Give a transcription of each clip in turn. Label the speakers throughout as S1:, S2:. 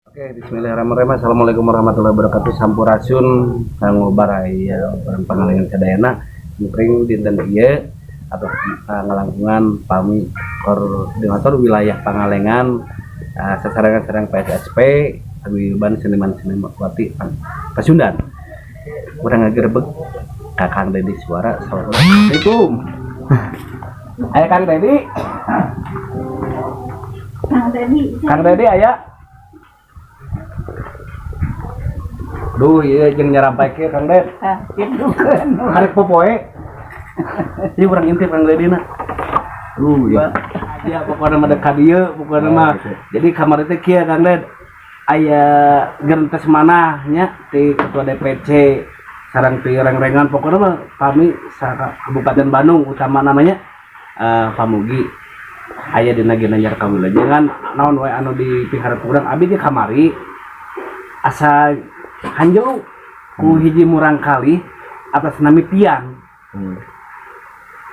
S1: Oke, bismillahirrahmanirrahim. Assalamualaikum warahmatullahi wabarakatuh. Sampurasun kanggo baraya urang Pangalengan sadayana. Mumpring dinten ieu atau ngalangkungan pami koordinator wilayah Pangalengan, sasarengan sareng PSSP, paguyuban seniman seniwati Pasundan. Urang ngagerebeg ka Kang Dedi Suara. Assalamualaikum. Aya Kang Dedi?
S2: Kang Dedi.
S1: Kang Dedi aya? Duh, iya jeung nyarampake Kang Ded.
S2: Ah, gitu kan.
S1: Karek popoe. Ieu urang intip Kang Dedi na. Ya. Ya pokoknya mah ka dieu, pokoknya mah. Jadi kamari teh kieu, Kang Ded. Aya gerentes manah nya ti ketua DPC sareng ti reng-rengan, pokoknya mah kami sa Kabupaten Bandung utama namanya, pamugi aya dina ginanjar kawilujengan naon wae anu dipiharep urang. Abi ge kamari asa hanjeu ku hiji murang kali atas nami Pian,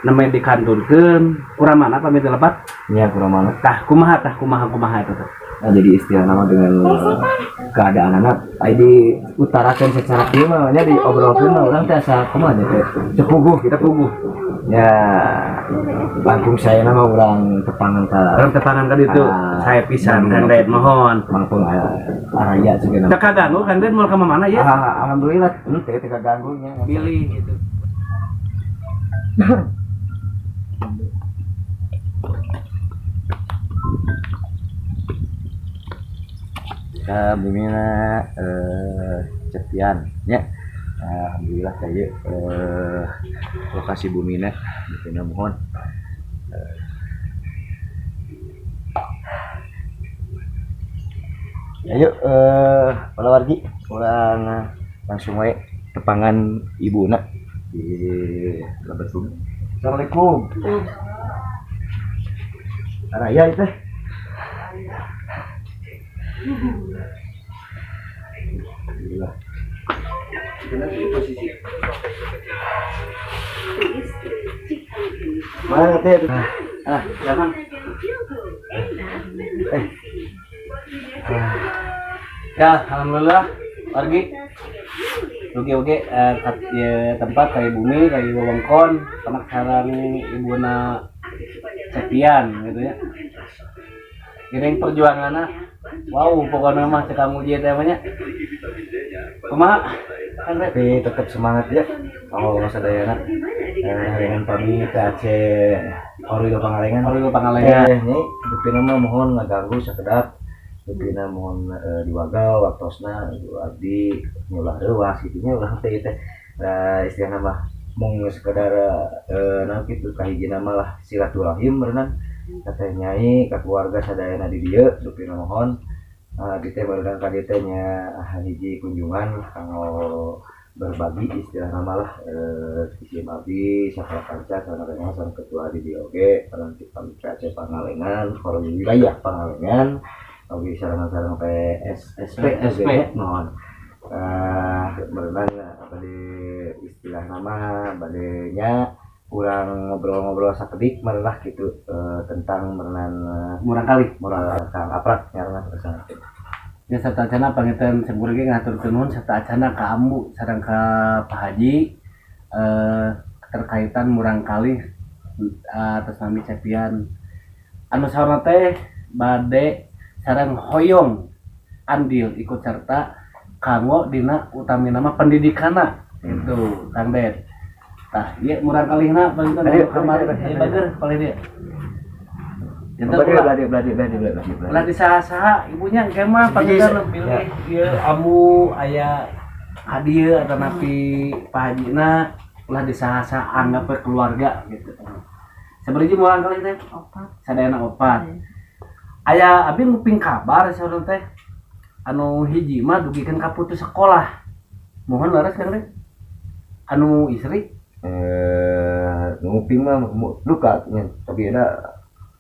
S1: namanya dikantunkeun kurang mana pamit lepat.
S3: Ya, kurang mana.
S1: Tah kumaha, tah kumaha, kumaha eta teh?
S3: Nah, jadi istilah nama dengan keadaan anak ai diutarakan secara kieu mah nya, diobrolkeun mah urang teh asa kumaha nya teh, teu puguh gitu.
S1: Puguh.
S3: Ya, langkung saya nama urang tepangan ka
S1: Urang tepangan ka ditu.
S3: Ah,
S1: saya pisan, Kang Ded, mohon.
S3: Mangpung araya juga.
S1: Teu kaganggu Kang Ded moal ka mana ya?
S3: Ah, alhamdulillah henteu, teu kaganggu nya.
S1: Bilih gitu.
S3: Ka bumina Cepian nya. Alhamdulillah kayak lokasi bumina bumina mohon. Ya yuk, para wargi, urang langsung wae tepangan ibuna di lebet bumi. Assalamualaikum. Araya itu. Alhamdulillah.
S1: Posisi.
S3: Mana teh?
S1: Ah, jangan.
S3: Eh.
S1: Ya, alhamdulillah wargi. Oke oke, ya, tempat kayak bumi, kayak wewengkon, penak sarang ibuna Cepian gitu ya. Ini yang perjuangannya, wow, pokoknya mah cek kamu teh namanya. Kumaha? Kan Rep?
S3: Tapi tetap semangat ya. Kalau sadayana dengan pami PAC Korwil Pangalengan.
S1: Korwil Pangalengan.
S3: Ini Dupina mah mohon ngaganggu sakedap. Dupina mohon diwagal waktosna ibu abdi nyulah reuas kitu nya urang teh teh. Nah, istilahna mah mung sekedar naon kitu, kahijina mah lah silaturahim berenang ka teh nyai ka keluarga sadayana di dieu. Dupina mohon di teh barudak ka dieu teh nya hiji kunjungan kanggo berbagi istilah nama lah, isim abdi sakala kanca sareng sareng ketua di dieu oge parang PAC Pangalengan, forum wilayah Pangalengan oge sareng sareng PSSP.
S1: PSP.
S3: Oge mohon berenang bade istilah nama bade nya kurang ngobrol-ngobrol sakedik merenah gitu, tentang merenang
S1: Murang kali.
S3: Moral Kang Aprak nyarana bersama.
S1: Ya, serta acana panginten simkuring ge ngaturkeun nuhun serta acana ka Ambu sareng ka Pak Haji, keterkaitan murang kali atas nami Cepian anu saurna teh bade sareng hoyong andil ikut serta kanggo dina utami nama pendidikanna itu, Kang Ded. Tah ieu murang kalihna panginten
S3: Ayo,
S1: kamari
S3: ayo, ayo,
S1: ieu bager palih dieu. Janten
S3: Beladi,
S1: ulah
S3: beladi, beladi, beladi, beladi, beladi.
S1: Ulah disaha-saha ibunya engke mah panginten pilih ieu ambu aya ka dieu atau napi Pak Hajina, ulah disaha-saha, anggap we keluarga gitu. Sabaraha murang kali teh?
S2: Opat.
S1: Sadayana opat. Aya abi nguping kabar saurna teh anu hiji mah dugikeun ka putus sekolah. Mohon leres, Kang Ded? Anu istri?
S3: Nguping mah duka nya, tapi ada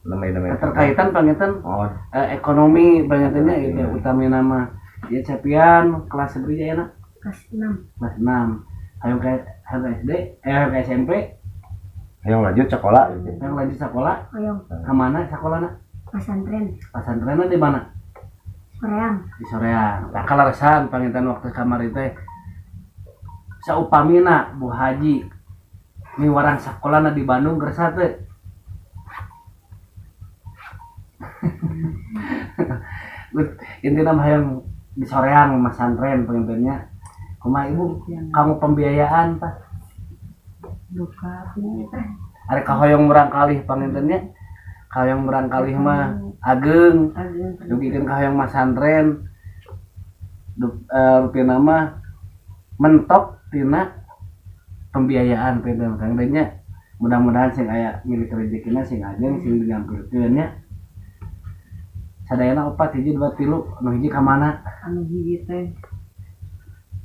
S3: namanya-namanya
S1: keterkaitan panginten
S3: Oh,
S1: ekonomi pangintennya gitu utami nama ya. Cepian kelas sabaraha ya, nak?
S2: Kelas 6.
S1: Kelas 6, ayo ke hayang ke SD, eh, ke SMP.
S3: Ayo lanjut sekolah gitu.
S1: Hayang lanjut sekolah.
S2: Hoyong.
S1: Ke mana sekolahna?
S2: Pesantren.
S1: Pesantrenna di mana?
S2: Korean.
S1: Di soreang. Tah, kaleresan panginten waktu kamari teh saupamina Bu Haji miwarang sakolana di Bandung, kersa teu? Intina mah hayang di soreang masantren pangintennya. Kumaha, Ibu, kamu pembiayaan tah?
S2: Duka ini teh.
S1: Ari kahoyong murangkalih pangintennya, kahoyong murangkalih mah ageng.
S2: Ageng.
S1: Dugikeun kahoyong masantren, rupina mah mentok tina pembiayaan panginten, Kang Denya. Mudah-mudahan sing aya milik rezekina, sing ageng, sing digampilkeun nya. Sadayana opat, hiji, dua, tilu, nu hiji ka mana?
S2: Anu hiji teh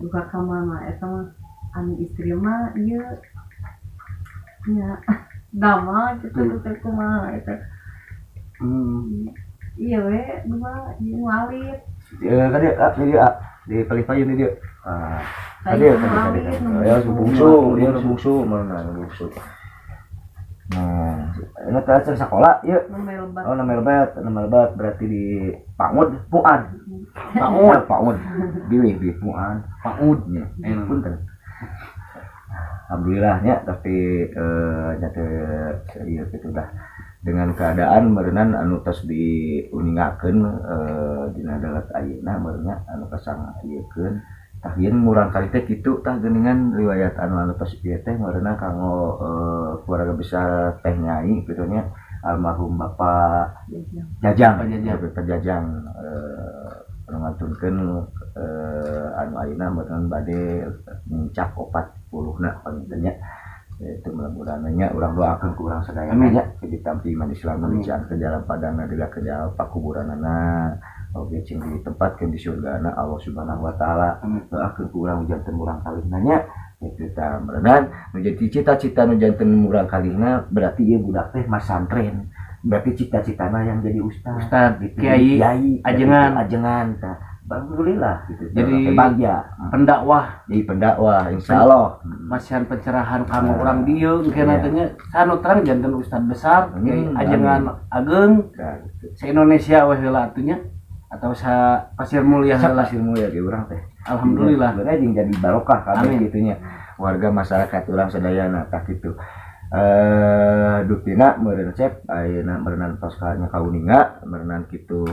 S2: duka ka mana eta mah, anu istri mah ieu nya damel gitu teh, kumaha eta? Iya we, dua ieu ngalit.
S3: Eh, tadi ah, di dia ah, di palih payun di dia. Ah, tadi
S2: Saya
S3: tadi tadi.
S2: ngalit,
S3: Tadi. Ya, nu bungsu, dia nu bungsu, mana nu bungsu. Nah, ini teh sekolah, yuk.
S2: Nembe lebat.
S3: Oh, nembe lebat berarti di Pangut, Puan. Pangut, Pangut. Bilih di Puan.
S1: Paud.
S3: Ya, punten. Alhamdulillah nya, tapi nyata ieu kitu dah dengan keadaan meureunan anu tos diuningakeun dina dalat ayeuna meureunnya anu kasang ieukeun tah ieu murangkalih teh kitu tah, geuningan riwayat anu anu tos ieu teh meureunna kanggo keluarga besar Teh Nyai kitu nya, almarhum Bapak Jajang.
S1: Bapak Jajang.
S3: Bapak Jajang anu ngantunkeun anu ayeuna meureun bade nincak 40 na panginten nya. Itu mudah-mudahan nya urang doakeun ku urang sadayana
S1: Amin.
S3: nya ditampi iman Islam, dicaan ke jalan padangna, dila ke jalan pakuburanana oge cing ditempatkeun di surgana Allah Subhanahu wa taala.
S1: Amin.
S3: Doakeun ku urang janten murangkalihna nya itu tah meureunan nu jadi cita-cita nu janten murangkalihna, berarti ieu budak teh masantren, berarti cita-citana yang jadi ustaz,
S1: Ustad,
S3: gitu,
S1: kiai,
S3: kiai,
S1: ajengan.
S3: Ajengan tah, alhamdulillah gitu.
S1: Jadi
S3: bahagia.
S1: Pendakwah.
S3: Jadi pendakwah, insyaallah.
S1: Masihan pencerahan kanggo urang dieu engke
S3: Iya.
S1: nantinya sanu terang janten ustad besar, kiai, ajengan ageng
S3: Nah, gitu.
S1: Se Indonesia we heula atuh nya, atau sa Pasir Mulia
S3: Sa
S1: heula.
S3: Pasir Mulia di urang teh.
S1: Alhamdulillah.
S3: Sebenarnya jeung jadi barokah kabeh
S1: Amin.
S3: Gitu nya warga masyarakat urang sadayana tah kitu. Dupina meureun cep ayeuna meureunnan tos nya kauninga meureunnan kitu,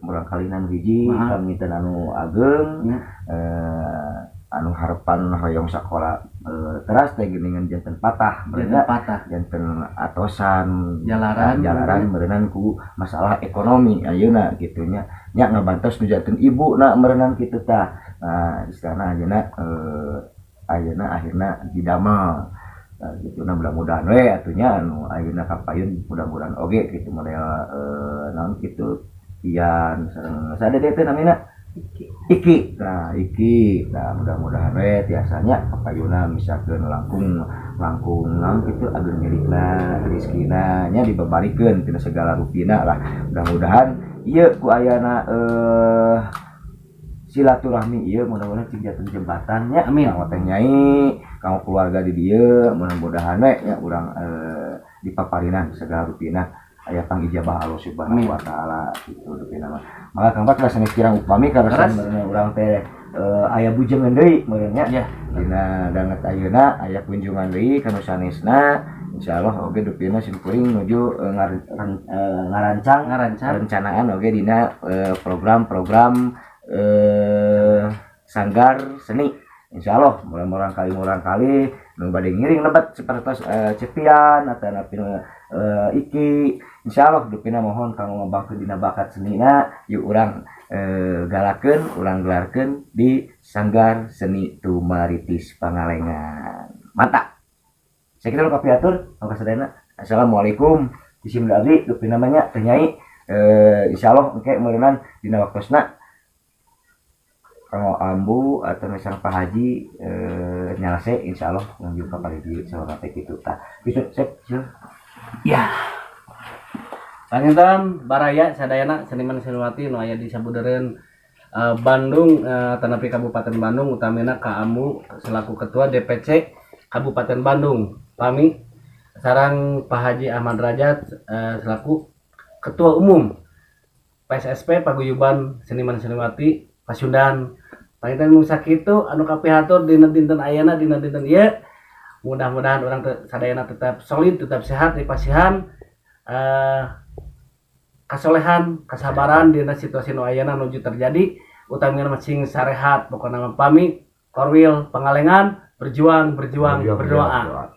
S3: murangkalihna nu hiji panginten anu ageng, anu harapan hoyong sakola teras teh geuningan janten patah
S1: Janten
S3: meureunna
S1: patah.
S3: Janten atosan
S1: Jalaran.
S3: Jalaran meureunan ku masalah ekonomi ayeuna kitu nya, nya ngabantos nu janten ibu na meureunan kitu tah. Nah, istilahna ayeuna ayeuna akhirna didamel. Nah, gitu nah, mudah-mudahan we atuh nya anu ayeuna kapayun mudah-mudahan oge gitu model naon kitu Ian sareng sada teh namina
S2: Iki.
S3: Iki. Nah, Iki. Nah, mudah-mudahan we tiasanya kapayuna misalkeun langkung langkung naon kitu ageng milikna, rezekina nya dibabarikeun tina segala rupina lah. Mudah-mudahan ieu ku ayana silaturahmi ieu mudah-mudahan cing janten jembatan nya.
S1: Amin.
S3: Kanggo Teh Nyai, kanggo keluarga di dieu, mudah-mudahan we nya urang dipaparinan segala rupina, aya pangijabah Allah Subhanahu
S1: Amin.
S3: wa taala gitu rupina mah. Maka Kang Pak sanes kirang upami karasan
S1: Leres.
S3: Meureun urang teh aya bujengan deui meureun nya.
S1: Ya.
S3: Dina danget ayeuna aya kunjungan deui ka nu sanesna, insyaallah oge dupina simkuring nuju ngarancang
S1: Ngarancang.
S3: Rencanaan oge dina program-program sanggar seni, insyaallah mulai murangkalih nu bade ngiring lebet sapertos Cepian atau napi Iki, insyaallah dupina mohon kanggo ngembangkeun dina bakat senina, yuk urang galakeun, urang gelarkeun di Sanggar Seni Tumaritis Pangalengan. Mantap, saya kira kapihatur maka sadayana. Assalamualaikum, isim abdi dupina namanya Teh Nyai, insyaallah engke meureunan dina waktosna kanggo ambu atau misalnya Pak Haji nyalase, insyaallah ngunjung ka palih saurna teh kitu tah gitu sep.
S1: Ya. Panginten baraya sadayana seniman seniwati nu aya di sabudeureun Bandung, tanapi Kabupaten Bandung, utamina ka Ambu selaku Ketua DPC Kabupaten Bandung. Pami sareng Pak Haji Ahmad Rajat selaku Ketua Umum PSSP, Paguyuban Seniman Seniwati Pasundan. Panginten mung sakitu anu kapihatur dina dinten ayeuna, dina dinten ieu. Mudah-mudahan urang sadayana tetap solid, tetap sehat, dipasihan kasolehan, kasabaran dina situasi nu ayeuna nuju terjadi. Utamina mah sing sarehat. Pokona mah pamit. Korwil Pangalengan berjuang, berjuang,
S3: Berjuang,
S1: berdoa.
S3: Berjuang.